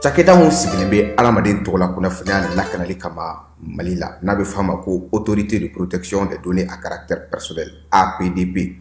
Cakɛda min sigilen bɛ adamaden tɔgɔla kunnafoniya lakanali kama Mali la, n'a bɛ f'a ma ko Autorité de protection des données à caractère personnel, APDP,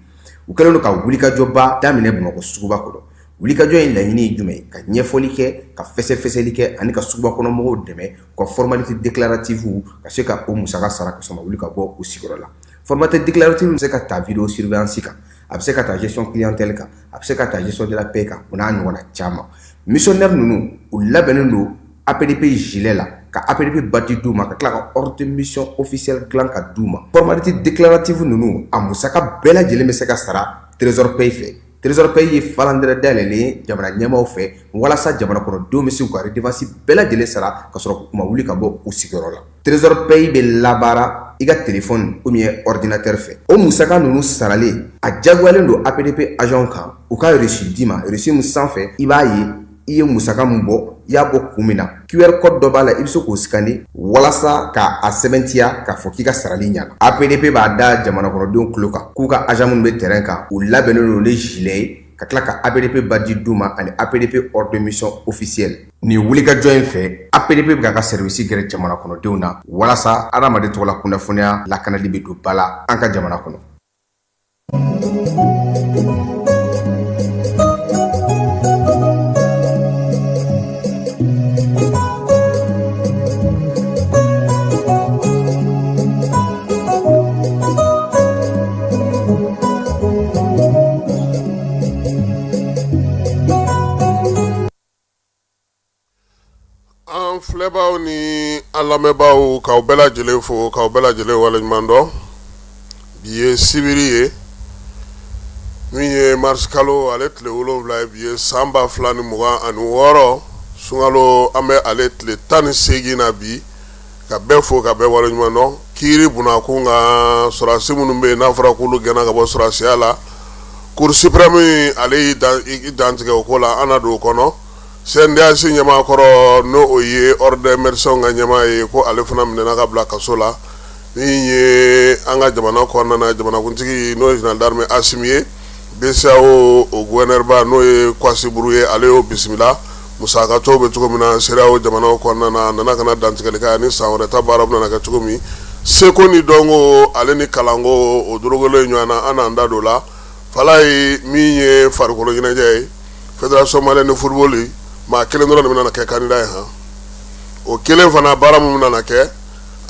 u kɛlen don ka wulikajɔba daminɛ Bamakɔ suguba kɔnɔ. Wulikajɔ in laɲini ye jumɛn ye? Ka ɲɛfɔli kɛ, ka fɛsɛfɛsɛli kɛ ani ka suguba kɔnɔ mɔgɔw dɛmɛ u ka formalité déclarative ka se ka o musaka sara ka sɔrɔ wuli ka bɔ u sigiyɔrɔ la. Formalité déclarative bɛ se ka ta vidéo surveillance kan, a bɛ se ka ta gestion clientèle kan, a bɛ se ka ta gestion de la paie kan, o n'a ɲɔgɔnna caman. Missionnaire ninnu, u labɛnnen don APDP gilet la, ka APDP badge d'u ma, ka tila ka ordre de mission officielle dilan ka d'u ma. Formalité déclarative ninnu, a musaka bɛɛ lajɛlen bɛ se ka sara Trésor Paye fɛ. Trésor Paye ye falandɛrɛ dayɛlɛlen ye jamana ɲɛmaaw fɛ walasa jamana kɔnɔdenw bɛ se k'u ka redevance bɛɛ lajɛlen sara ka sɔrɔ u ma wuli ka bɔ u sigiyɔrɔ la. Trésor Paye bɛ labaara i ka téléphone ou bien ordinateur fɛ. O musaka ninnu saralen, a diyagoyalen don APDP agent kan u ka reçu d'i ma, reçu min sanfɛ i b'a ye i ye musaka min bɔ, i y'a bɔ kun min na. QR code dɔ b'a la, i bɛ se k'o scanner walasa k'a sɛbɛntiya k'a fɔ k'i ka sarali ɲɛna. APDP b'a da jamana kɔnɔdenw tulo kan k'u ka agent minnu bɛ terrain kan, u labɛnnen don ni gilet ye, ka tila ka APDP badge d'u ma ani APDP ordre de mission officielle. Nin wulikajɔ in fɛ, APDP bɛ k'a ka service gɛrɛ jamana kɔnɔdenw na walasa adamaden tɔgɔla kunnafoniya lakanali bɛ don ba la an ka jamana kɔnɔ. An filɛbaaw ni an lamɛnbaaw, k'aw bɛɛ lajɛlen fo, k'aw bɛɛ lajɛlen waleɲuman dɔn. Bi ye sibiri ye, min ye marisikalo ale tile 7 ye. Bi ye san 2026 sunkalo, an bɛ ale tile 18 na bi. Ka bɛɛ fo, ka bɛɛ waleɲuman dɔn. Kiiri bunakun kan, sɔrɔdasi minnu bɛ yen n'a fɔra k'olu gɛnna ka bɔ sɔrɔdasiya la, Cour suprême ale y'i dantigɛ o ko la, an na don o kɔnɔ. CNDH ɲɛmaa kɔrɔ, n'o o ye ordre des médecins ka ɲɛmaa ye, ko ale fana minɛna ka bila kaso la. Min ye an ka jamana kɔnɔna na, jamanakuntigi n'o ye général d'armée Asimi ye, BCEAO o gouverneur ba n'o ye Kwasi Buru ye, ale y'o bisimila. Musakatɔw bɛ cogo min na CEDEAO jamanaw kɔnɔna na, a nana ka na dantigɛli kɛ ani san wɛrɛ ta baara bɛna kɛ cogo min. Seko ni dɔnko ale ni kalanko, o dorogolen ɲɔgɔn na, an n'an da don la. Falaye, min ye farikolo ɲɛnajɛ ye, Fédération malienne de football, maa kelen dɔrɔn de bɛna kɛ candidat ye. Han, o kelen fana, baara min bɛna kɛ,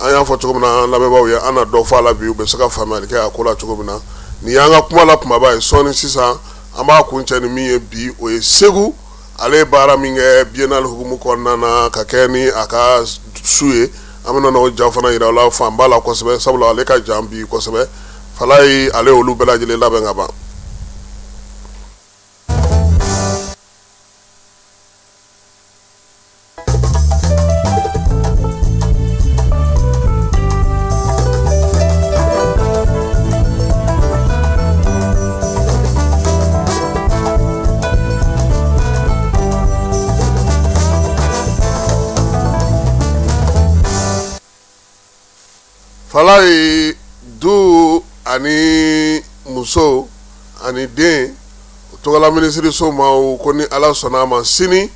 an y'a fɔ cogo min na an lamɛnbaaw ye, an na dɔ fɔ a la bi, u bɛ se ka faamuyali kɛ a ko la cogo min na. Nin y'an ka kuma la kumaba ye. Sɔɔni sisan, an b'a kuncɛ ni min ye bi, o ye Segu ale ye baara min kɛ biennale hukumu kɔnɔna na ka kɛ ni a ka su ye. An bɛna n'o ja fana yira la fanba la kosɛbɛ, sabula ale ka jan bi kosɛbɛ. Falaye ale olu bɛɛ lajɛlen labɛn ka ban. Falaye, du ani muso ani den tɔgɔla minisiriso maaw ko ni Ala sɔnna a ma, sini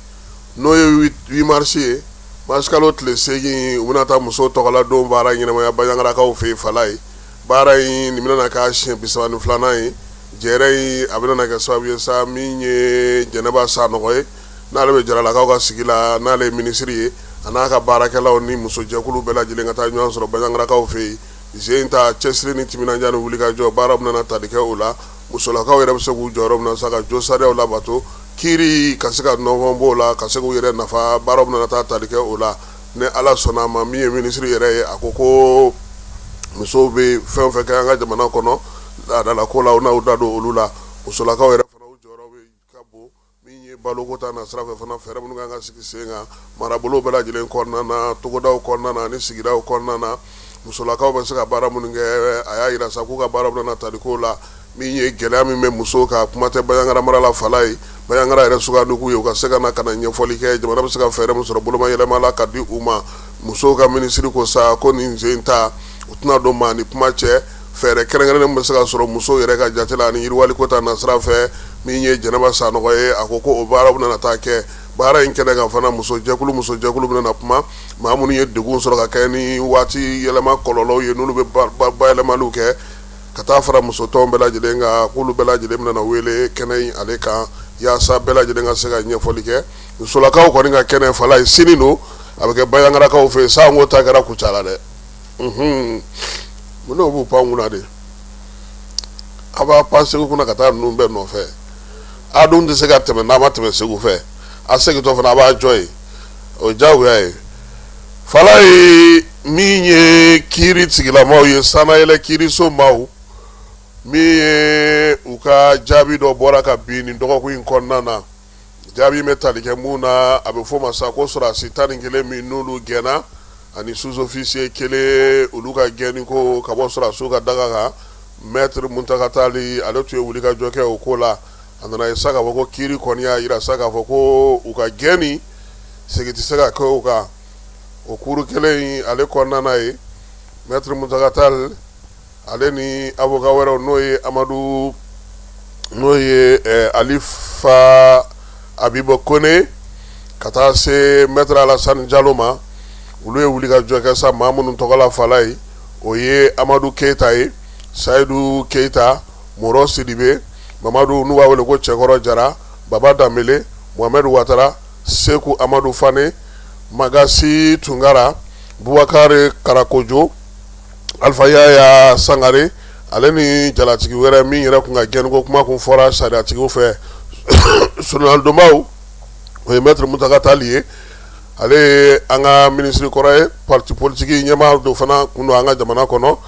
n'o ye 8 mars ye, marisikalo tile 8, u bɛna taa muso tɔgɔla don baara ɲɛnamaya Banjagarakaw fɛ yen. Falaye, baara in nin bɛna k'a siɲɛ 32nan ye. Jɛrɛ in a bɛna kɛ sababu ye sa, min ye Jɛnɛba Sanɔgɔ ye, n'ale bɛ Jaralakaw ka sigi la, n'ale ye minisiri ye, a n'a ka baarakɛlaw ni musojɛkulu bɛɛ lajɛlen ka taa ɲɔgɔn sɔrɔ Banjagarakaw fɛ yen. Zen ta cɛsiri ni timinandiya ni wulikajɔ baara bɛna tali kɛ o la. Musolakaw yɛrɛ bɛ se k'u jɔyɔrɔ minɛ sa ka jo sariyaw labato, kiiri ka se ka nɔfɔn b'o la, ka se k'u yɛrɛ nafa. Baara bɛna taa tali kɛ o la ni Ala sɔnna a ma. Min ye minisiri yɛrɛ ye, a ko ko musow bɛ fɛn o fɛn kɛ an ka jamana kɔnɔ laadala ko la, u n'u da don olu la. Musolakaw yɛrɛ fana, u jɔyɔrɔ bɛ ka bon. Min ye baloko ta na sira fɛ fana, fɛɛrɛ minnu kan ka sigi sen kan marabolo bɛɛ lajɛlen kɔnɔna na, togodaw kɔnɔna na ani sigidaw kɔnɔna na, musolakaw bɛ se ka baara minnu kɛ, a y'a jira sa k'u ka baara bɛna tali k'o la. Min ye gɛlɛya min bɛ musow kan, kuma tɛ Banjagara mara la, Falaye, Banjagara yɛrɛ sugandi k'u ye, u ka se ka na ka na ɲɛfɔli kɛ, jamana bɛ se ka fɛɛrɛ min sɔrɔ boloma yɛlɛma la ka di u ma. Musow ka minisiri ko sa ko nin sen ta, u tɛna don maa ni kuma cɛ. Fɛɛrɛ kɛrɛnkɛrɛnnen bɛ se ka sɔrɔ musow yɛrɛ ka jate la ani yiriwali ko ta nasira fɛ. Min ye Jɛnɛba Sanɔgɔ ye, a ko ko o baara bɛna taa kɛ. Baara in kɛnɛ kan fana, musojɛkulu musojɛkulu bɛna na kuma maa minnu ye degun sɔrɔ ka kɛ ni waati yɛlɛma kɔlɔlɔw ye, n'olu bɛ bayɛlɛmaliw kɛ, ka taa fara musotɔn bɛɛ lajɛlen kan, k'olu bɛɛ lajɛlen bɛna na wele kɛnɛ in ale kan, yaasa bɛɛ lajɛlen ka se ka ɲɛfɔli kɛ. Musolakaw kɔni ka kɛnɛ fala ye sini don, a bɛ kɛ Bayangarakaw fɛ yen. Sanko ta kɛra Kucala dɛ, n'o b'u pan kunna de, a b'a pan Segu kunna ka taa ninnu bɛɛ nɔfɛ. A dun tɛ se ka tɛmɛ n'a ma tɛmɛ Segu fɛ, a segintɔ fana a b'a jɔ yen, o ye diyagoya ye. Fala ye min ye kiiri tigilamaw ye, sannayɛlɛ kiiriso maaw min ye u ka jaabi dɔ bɔra ka bin nin dɔgɔkun in kɔnɔna na. Jaabi bɛ tali kɛ mun na? A bɛ fɔ ma sa ko sɔrɔdasi 11 min n'olu gɛnna ani sous-officier kelen, olu ka gɛnni ko ka bɔ sɔrɔdasiw ka daga kan. Maître Muntaka Tali, ale tun ye wulikajɔ kɛ o ko la. A nana ye sa k'a fɔ ko kiiri kɔni y'a jira sa k'a fɔ ko u ka gɛnni segin tɛ se ka kɛ o kan. O cour kelen in ale kɔnɔna na ye, Maître Muntaka Tali ale ni avocat wɛrɛw, n'o ye Amadu, n'o ye Alifa Abibu Kone, ka taa se Maître Alasani Jalo ma, olu ye wulikajɔ kɛ sa. Maa minnu tɔgɔ la fala ye, o ye Amadu Keyita ye, Sayidu Keyita, Mɔrɔ Sidibe, Mamadu n'u b'a wele ko Cɛkɔrɔ Jara, Baba Danbele, Mohamɛdi Watara, Seku Amadu Fane, Magasi Tunkara, Bubakari Karakojo, Alifa Yaya Sangare, ale ni jalatigi wɛrɛ min yɛrɛ tun ka gɛnniko kuma kun fɔra sariyatigiw fɛ, solonadonbaw, o ye Maître Muntaka Tali ye. Ale ye an ka minisiri kɔrɔ ye, parti politique ɲɛmaa dɔ fana kun don an ka jamana kɔnɔ.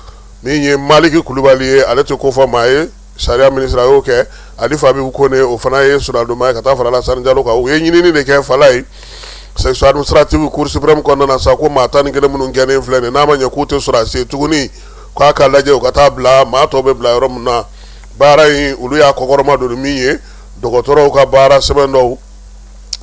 Min ye Maliki Kulubali ye, ale tɛ ko fɔ maa ye, sariya minisiri, a y'o kɛ. Alifa Abibu Kone, o fana ye solonadonba ye, ka taa fara Alasani Jalo kan. U ye ɲinini de kɛ fala ye section administrative cour suprême kɔnɔna na sa, ko maa 11 minnu gɛnnen filɛ nin, n'a ma ɲɛ k'u tɛ sɔrɔdasi ye tuguni, k'a ka lajɛ u ka taa bila maa tɔw bɛ bila yɔrɔ min na. Baara in, olu y'a kɔkɔrɔma don min ye dɔgɔtɔrɔw ka baara sɛbɛn dɔw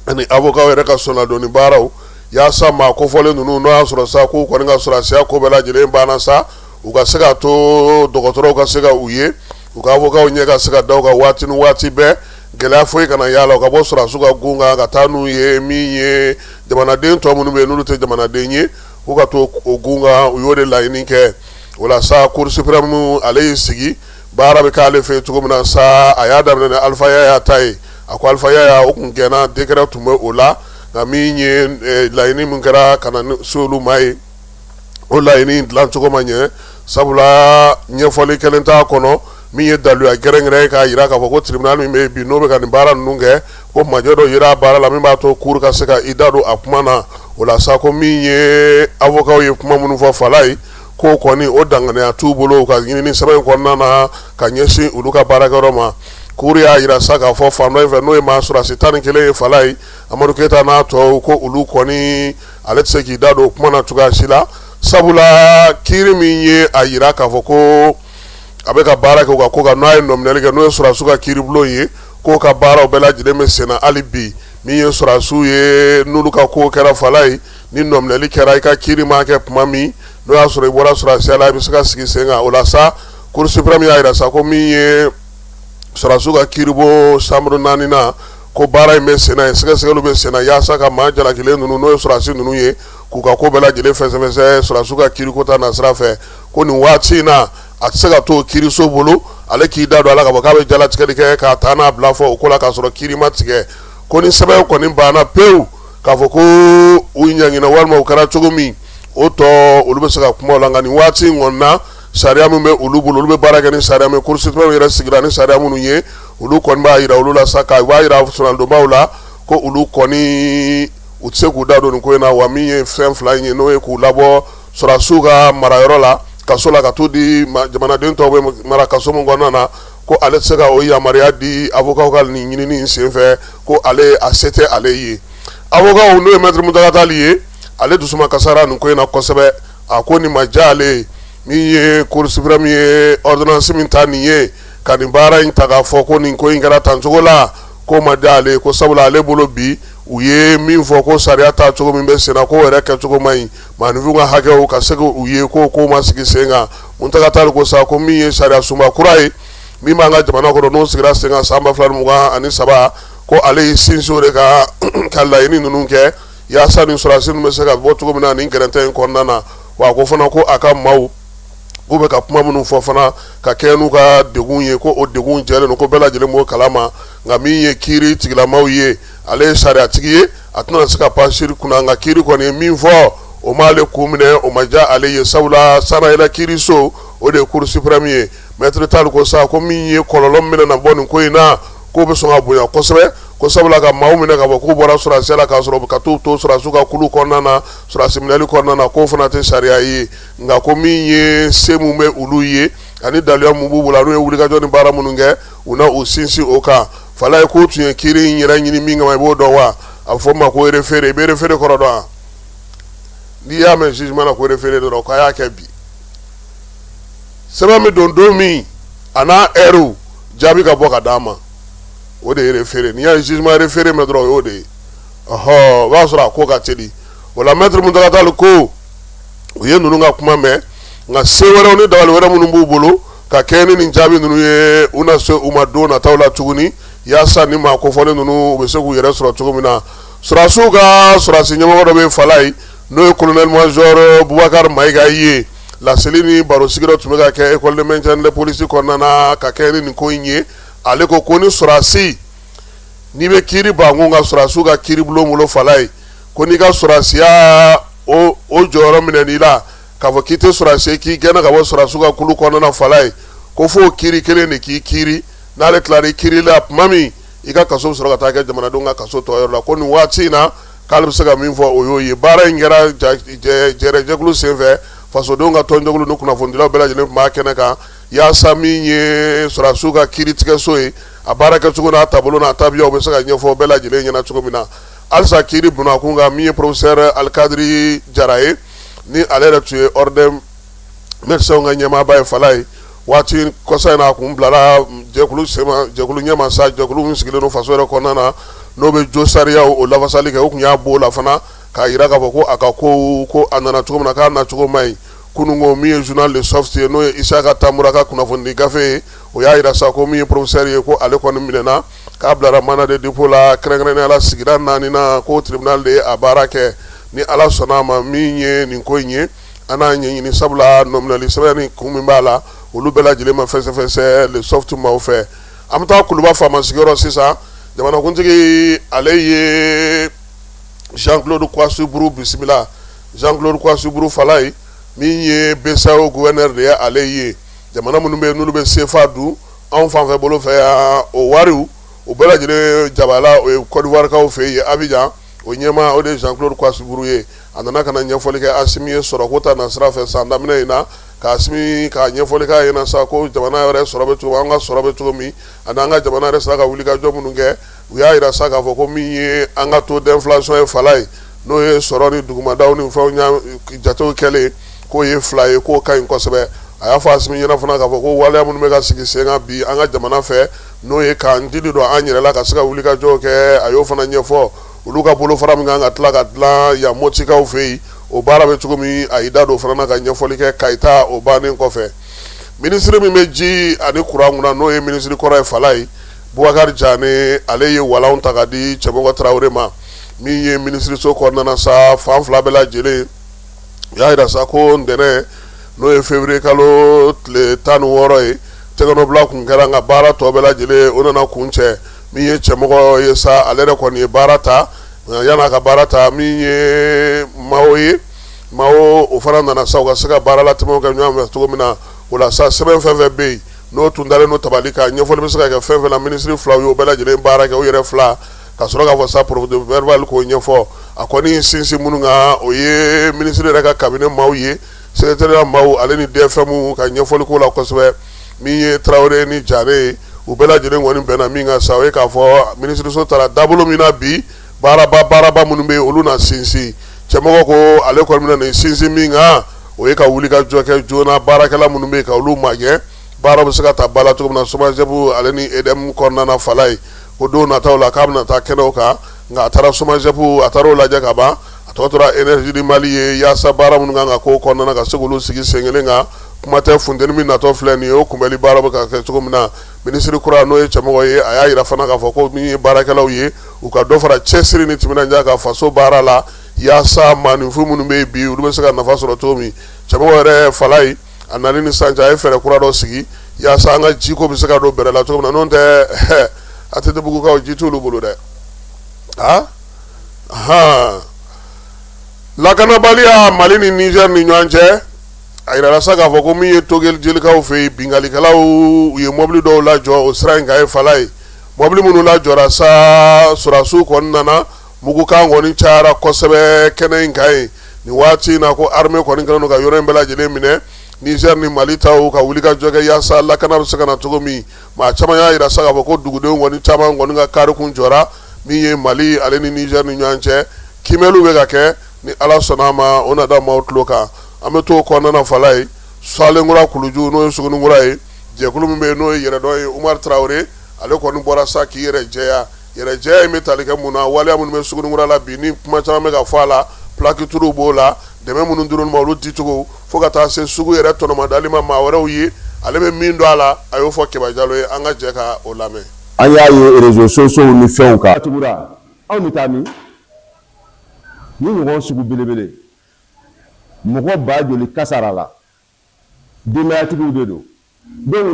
ani avocat yɛrɛ ka solonadonni baaraw, yaasa maa kofɔlen ninnu, n'o y'a sɔrɔ sa k'u kɔni ka sɔrɔdasiya ko bɛɛ lajɛlen banna sa, u ka se ka to dɔgɔtɔrɔw ka se ka u ye, u ka avocatw ɲɛ ka se ka da u kan waati ni waati bɛɛ, gɛlɛya foyi kana y'a la, u ka bɔ sɔrɔdasiw ka gun kan ka taa n'u ye min ye jamanaden tɔ minnu bɛ yen n'olu tɛ jamanaden ye, k'u ka to o gun kan. U y'o de laɲini kɛ. O la sa, cour suprême ale y'i sigi, baara bɛ k'ale fɛ cogo min na sa, a y'a daminɛ ni Alifa Yaya ta ye. A ko Alifa Yaya, o kun gɛnna, décret tun bɛ o la, nka min ye laɲini min kɛra ka na se olu ma ye, o laɲini dilancogo ma ɲɛ, sabula ɲɛfɔli kɛlen t'a kɔnɔ min ye daluya gɛrɛngɛrɛn ye k'a jira k'a fɔ ko tribunal min bɛ bi n'o bɛ ka nin baara ninnu kɛ, ko majɛ dɔ yera a baara la min b'a to cour ka se ka i da don a kuma na. O la sa, ko min ye avocatw ye kuma minnu fɔ fala ye, k'o kɔni o danganiya t'u bolo u ka ɲinini sɛbɛn in kɔnɔna na ka ɲɛsin olu ka baarakɛyɔrɔ ma. Cour y'a jira sa k'a fɔ fan dɔ in fɛ, n'o ye maa sɔrɔdasi 11 ye fala ye, Amadu Keyita n'a tɔw, ko olu kɔni, ale tɛ se k'i da don o kuma na cogoya si la, sabula kiiri min ye a jira k'a fɔ ko a bɛ ka baara kɛ u ka ko kan, n'a ye nɔminɛli kɛ, n'o ye sɔrɔdasiw ka kiiribulon ye, k'o ka baaraw bɛɛ lajɛlen bɛ senna hali bi. Min ye sɔrɔdasiw ye n'olu ka ko kɛra fala ye, ni nɔminɛli kɛra, i ka kiiri ma kɛ tuma min, n'o y'a sɔrɔ i bɔra sɔrɔdasiya la, i bɛ se ka sigi sen kan. O la sa, cour suprême y'a jira sa ko min ye sɔrɔdasiw ka kiiribon chambre naaninan, ko baara in bɛ senna yen, sɛgɛsɛgɛliw bɛ senna yaasa ka maa jalakilen ninnu, n'o ye sɔrɔdasi ninnu ye, k'u ka ko bɛɛ lajɛlen fɛsɛfɛsɛ sɔrɔdasiw ka kiiriko ta nasira fɛ. Ko nin waati in na, a tɛ se ka to kiiriso bolo ale k'i da don a la k'a fɔ k'a bɛ jalatigɛli kɛ k'a taa n'a bila fɔ o ko la k'a sɔrɔ kiiri ma tigɛ. Ko ni sɛbɛn kɔni banna pewu k'a fɔ ko u ɲangina walima u kɛra cogo min, o tɔ olu bɛ se ka kuma o la. Nka nin waati in kɔni na, sariya min bɛ olu bolo, olu bɛ baara kɛ ni sariya min, cour suprême yɛrɛ sigira ni sariya minnu ye, olu kɔni b'a jira olu la sa, k'a b'a jira solonadonbaw la ko olu kɔni u tɛ se k'u da don nin ko in na. Wa min ye fɛn fila in ye, n'o ye k'u labɔ sɔrɔdasiw ka marayɔrɔ la, kaso la, ka t'u di jamanaden tɔw bɛ mara kaso min kɔnɔna na, ko ale tɛ se ka o yamaruya di avocatw ka nin ɲinini in senfɛ, ko ale a se tɛ ale ye. Avocatw, n'o ye maître Muntaka Tali ye, ale dusuma kasara nin ko in na kosɛbɛ. A ko nin ma diya ale ye. Min ye cour suprême ye ordonnance min ta nin ye ka nin baara in ta k'a fɔ ko nin ko in kɛra tan cogo la, k'o ma diya ale ye, ko sabula ale bolo bi u ye min fɔ ko sariya ta cogo min bɛ senna, k'o yɛrɛ kɛcogo man ɲi, maaninfinw ka hakɛw ka se u ye, ko ko ma sigi sen kan. Muntaka Tali ko sa ko min ye sariya sunba kura ye min b'an ka jamana kɔnɔ, n'o sigira sen kan san 2023, Ko ale y'i sinsin o de kan ka laɲini ninnu kɛ yaasa ni sɔrɔdasi ninnu bɛ se ka bɔ cogo min na nin gɛrɛntɛ in kɔnɔna na. Wa a ko fana ko a ka maaw k'u bɛ ka kuma minnu fɔ fana ka kɛɲɛ n'u ka degun ye, ko o degun jɛlen don, ko bɛɛ lajɛlen b'o kalama. Nka min ye kiiri tigilamaw ye, ale ye sariyatigi ye, a tɛna se ka pan siri kunna. Nka kiiri kɔni ye min fɔ, o m'ale kun minɛ, o ma diya ale ye, sabula sannayɛlɛ kiiriso, o de ye cour suprême ye. Maître Tall ko sa ko min ye kɔlɔlɔ min bɛna na bɔ nin ko in na, k'o bɛ sɔn ka bonya kosɛbɛ, ko sabula ka maaw minɛ ka bɔ k'u bɔra sɔrɔdasiya la k'a sɔrɔ ka t'u to sɔrɔdasiw ka kulu kɔnɔna na, sɔrɔdasi minɛli kɔnɔna na, k'o fana tɛ sariya ye. Nka ko min ye se min bɛ olu ye ani daluya mun b'u bolo, n'u ye wulikajɔ ni baara minnu kɛ, u na u sinsin o kan. Falaye k'u tun ye kiiri in yɛrɛ ɲini min kama, i b'o dɔn wa? A bɛ fɔ o ma ko référé. I bɛ référé kɔrɔ dɔn wa? N'i y'a mɛn jugement na ko référé dɔrɔn, k'a y'a kɛ bi. Sɛbɛn bɛ don don min, a n'a heure jaabi ka bɔ ka d'a ma, o de ye référé. N'i y'a ye jugement référé mɛn dɔrɔn, o y'o de ye. Ɔhɔ, o b'a sɔrɔ a ko ka teli o la. Maître Mountaga Tall ko u ye ninnu ka kuma mɛn, nka se wɛrɛw ni dabali wɛrɛ minnu b'u bolo ka kɛɲɛ ni nin jaabi ninnu ye, u na se u ma don nataw la tuguni, yaasa ni maa kofɔlen ninnu u bɛ se k'u yɛrɛ sɔrɔ cogo min na. Sɔrɔdasiw ka sɔrɔdasi ɲɛmɔgɔ dɔ bɛ Falaye, n'o ye colonel major Boubacar Maïga ye. Laseli ni barosigi dɔ tun bɛ ka kɛ école de maintien de police kɔnɔna na ka kɛɲɛ ni nin ko in ye. Ale ko ko ni sɔrɔdasi n'i bɛ kiiri bankun ka sɔrɔdasiw ka kiiribulon bolo, Falaye, ko n'i ka sɔrɔdasiya o jɔyɔrɔ minɛn'i la, k'a fɔ k'i tɛ sɔrɔdasi ye, k'i gɛnna ka bɔ sɔrɔdasiw ka kulu kɔnɔna na, Falaye, ko f'o kiiri kelen de k'i kiiri. N'ale tilara i kiiri la tuma min, i ka kaso bɛ sɔrɔ ka taa kɛ jamanadenw ka kaso tɔ yɔrɔ la. Ko nin waati in na, k'ale bɛ se ka min fɔ, o y'o ye. Baara in kɛra jɛrɛjɛkulu senfɛ, fasodenw ka tɔnjɛkulu ni kunnafonidilaw bɛɛ lajɛlen tun b'a kɛnɛ kan, yaasa min ye sɔrɔdasiw ka kiiritigɛso ye, a baara kɛcogo n'a taabolo n'a tabiyaw bɛ se ka ɲɛfɔ bɛɛ lajɛlen ɲɛna cogo min na. Halisa kiiri bunakun kan, min ye professeur Alikadiri Jara ye, ni ale yɛrɛ tun ye ordre médecins ka ɲɛmaaba ye, Falaye, waati kɔsa in na, a kun bilara jɛkulu sema jɛkulu ɲɛma sa, jɛkulu min sigilen don faso yɛrɛ kɔnɔna na, n'o bɛ jo sariyaw o lafasali kɛ. O tun y'a b'o la fana k'a jira k'a fɔ ko a ka ko ko a nana cogo min na, k'a nacogo man ɲi. Kununko, min ye journal Le Soft ye, n'o ye Isaka Tamura ka kunnafonidi gafe ye, o y'a jira sa ko min ye professeur ye, ko ale kɔni minɛna k'a bilara mandat de dépôt la, kɛrɛnkɛrɛnnenya la sigida naaninan, ko tribunal de ye a baara kɛ. Ni Ala sɔnna a ma, min ye nin ko in ye, an n'a ɲɛɲini, sabula nɔminɛli sɛbɛn ni kun min b'a la, olu bɛɛ lajɛlen ma fɛsɛfɛsɛ Le Soft maaw fɛ. An bɛ taa Kuluba faama sigiyɔrɔ sisan. Jamanakuntigi, ale ye Jean Claude Kouassi Brou bisimila. Jean Claude Kouassi Brou, Falaye, min ye BCEAO gouverneur de ye, ale ye jamana minnu bɛ yen n'olu bɛ CFA dun anw fanfɛ bolo fɛ yan, o wariw o bɛɛ lajɛlen jabala, o ye Côte d'Ivoire kaw fɛ yen Abidjan. O ɲɛmaa, o de ye Jean Claude Kouassi Brou ye. A nana ka na ɲɛfɔli kɛ Asimi ye sɔrɔko ta nasira fɛ san daminɛ in na, ka Asimi ka ɲɛfɔli k'a ɲɛna sa ko jamana yɛrɛ sɔrɔ bɛ cogo, an ka sɔrɔ bɛ cogo min, ani an ka jamana yɛrɛ sera ka wulikajɔ minnu kɛ. U y'a jira sa k'a fɔ ko min ye an ka taux d'inflation ye, Falaye, n'o ye sɔrɔ ni dugumadaw ni fɛnw jatew kɛlen, k'o ye 2 ye, k'o ka ɲi kosɛbɛ. A y'a fɔ Asimi ɲɛna fana k'a fɔ ko waleya minnu bɛ ka sigi sen kan bi an ka jamana fɛ, n'o ye k'an dili don an yɛrɛ la ka se ka wulikajɔw kɛ, a y'o fana ɲɛfɔ. Olu ka bolofara min kan ka tila ka dilan yan Motikaw fɛ yen, o baara bɛ cogo min, a y'i da don o fana na ka ɲɛfɔli kɛ. Kayita o bannen kɔfɛ, minisiri min bɛ ji ani kuran kunna, n'o ye minisiri kɔrɔ ye, Falaye, Bubakari Jane, ale ye walanw ta ka di Cɛmɔgɔ Tarawele ma. Min ye minisiriso kɔnɔna na sa, fan fila bɛɛ lajɛlen, u y'a jira sa ko ntɛnɛn, n'o ye février kalo tile 16 ye, tɛgɛnɔbila kun kɛra, nka baara tɔ bɛɛ lajɛlen o nana kuncɛ. Min ye Cɛmɔgɔ ye sa, ale yɛrɛ kɔni ye baara ta. Yan'a ka baara ta, min ye maaw ye, maaw o fana nana sa u ka se ka baara latɛmɛw kɛ ɲɔgɔn fɛ cogo min na. O la sa, sɛbɛn fɛn fɛn bɛ yen n'o tun dalen don tabali kan, ɲɛfɔli bɛ se ka kɛ fɛn fɛn na, minisiri filaw y'o bɛɛ lajɛlen baara kɛ u yɛrɛ fila, ka sɔrɔ k'a fɔ sa procès verbal k'o ɲɛfɔ. A kɔni sinsin minnu kan, o ye minisiri yɛrɛ ka cabinet maaw ye, secrétariat maaw, ale ni DFM ka ɲɛfɔli ko la kosɛbɛ. Min ye Tarawele ni Jane ye, u bɛɛ lajɛlen kɔni bɛnna min kan sa, o ye k'a fɔ minisiriso taara dabolo min na bi, baaraba baaraba minnu bɛ yen, olu na sinsin. Cɛmɔgɔ ko ale kɔni bɛna nin sinsin min kan, o ye ka wuli ka jɔ kɛ joona, baarakɛla minnu bɛ yen ka olu magɛn, baara bɛ se ka ta ba la cogo min na SOMAGEP ale ni EDM kɔnɔna na. Falaye ko don nataw la k'a bɛna taa kɛnɛw kan, nka a taara SOMAGEP, a taara o lajɛ ka ban, a tɔ tora Énergie du Mali ye, yaasa baara minnu kan ka k'o kɔnɔna na, ka se k'olu sigi sen kelen kan. Kuma tɛ funteni min natɔ filɛ nin ye, o kunbɛli baara bɛ ka kɛ cogo min na. Minisiri kura, n'o ye Cɛmɔgɔ ye, a y'a jira fana k'a fɔ ko min ye baarakɛlaw ye, u ka dɔ fara cɛsiri ni timinandiya kan faso baara la, yaasa maaninfin minnu bɛ yen bi, olu bɛ se ka nafa sɔrɔ cogo min. Cɛmɔgɔ yɛrɛ Falaye, a nali ni sisan cɛ, a ye fɛɛrɛ kura dɔ sigi yaasa an ka jiko bɛ se ka don bɛrɛ la cogo min na. N'o tɛ, ATTbugukaw, ji t'olu bolo dɛ. Aa hɔn, lakanabaliya Mali ni Niger ni ɲɔgɔn cɛ, a yirala sa k'a fɔ ko min ye Togel Jelikaw fɛ yen, binkalikɛlaw u ye mɔbili dɔw lajɔ o sira in kan ye. Falaye, mɔbili minnu lajɔra sa, sɔrɔdasiw kɔni nana, mugukan kɔni cayara kosɛbɛ kɛnɛ in kan yen. Nin waati in na ko armée kɔni kɛlen don ka yɔrɔ in bɛɛ lajɛlen minɛ. Niger ni Mali taw ka wuli ka jɔ kɛ yaasa lakana bɛ se ka na cogo min. Maa caman y'a jira sa k'a fɔ ko dugudenw kɔni caman kɔni ka kari kun jɔra. Min ye Mali ale ni Niger ni ɲɔgɔn cɛ, kiimɛliw bɛ ka kɛ. Ni Ala sɔnna a ma, o na da maaw tulo kan. An bɛ to o kɔnɔna na. Falaye, Salenkura Kuluju, n'o ye Suguninkura ye, jɛkulu min bɛ yen, n'o ye Yɛrɛdɔn ye, Umaru Tarawele, ale kɔni bɔra sa k'i yɛrɛ jɛya. Yɛrɛjɛya in bɛ tali kɛ mun na? Waleya minnu bɛ Suguninkura la bi, ni kuma caman bɛ ka fɔ a la, plaque turuw b'o la, dɛmɛ minnu dir'u ma, olu dicogo, fo ka taa se sugu yɛrɛ tɔnɔmadali ma maa wɛrɛw ye, ale bɛ min dɔn a la, a y'o fɔ Keba Jalo ye. An ka jɛ ka o lamɛn. An y'a ye réseaux sociaux ni fɛnw kan. Tugura anw bɛ taa min ni ɲɔgɔn sugu belebele, mɔgɔ ba joli kasara la, denbayatigiw de don. Donc ni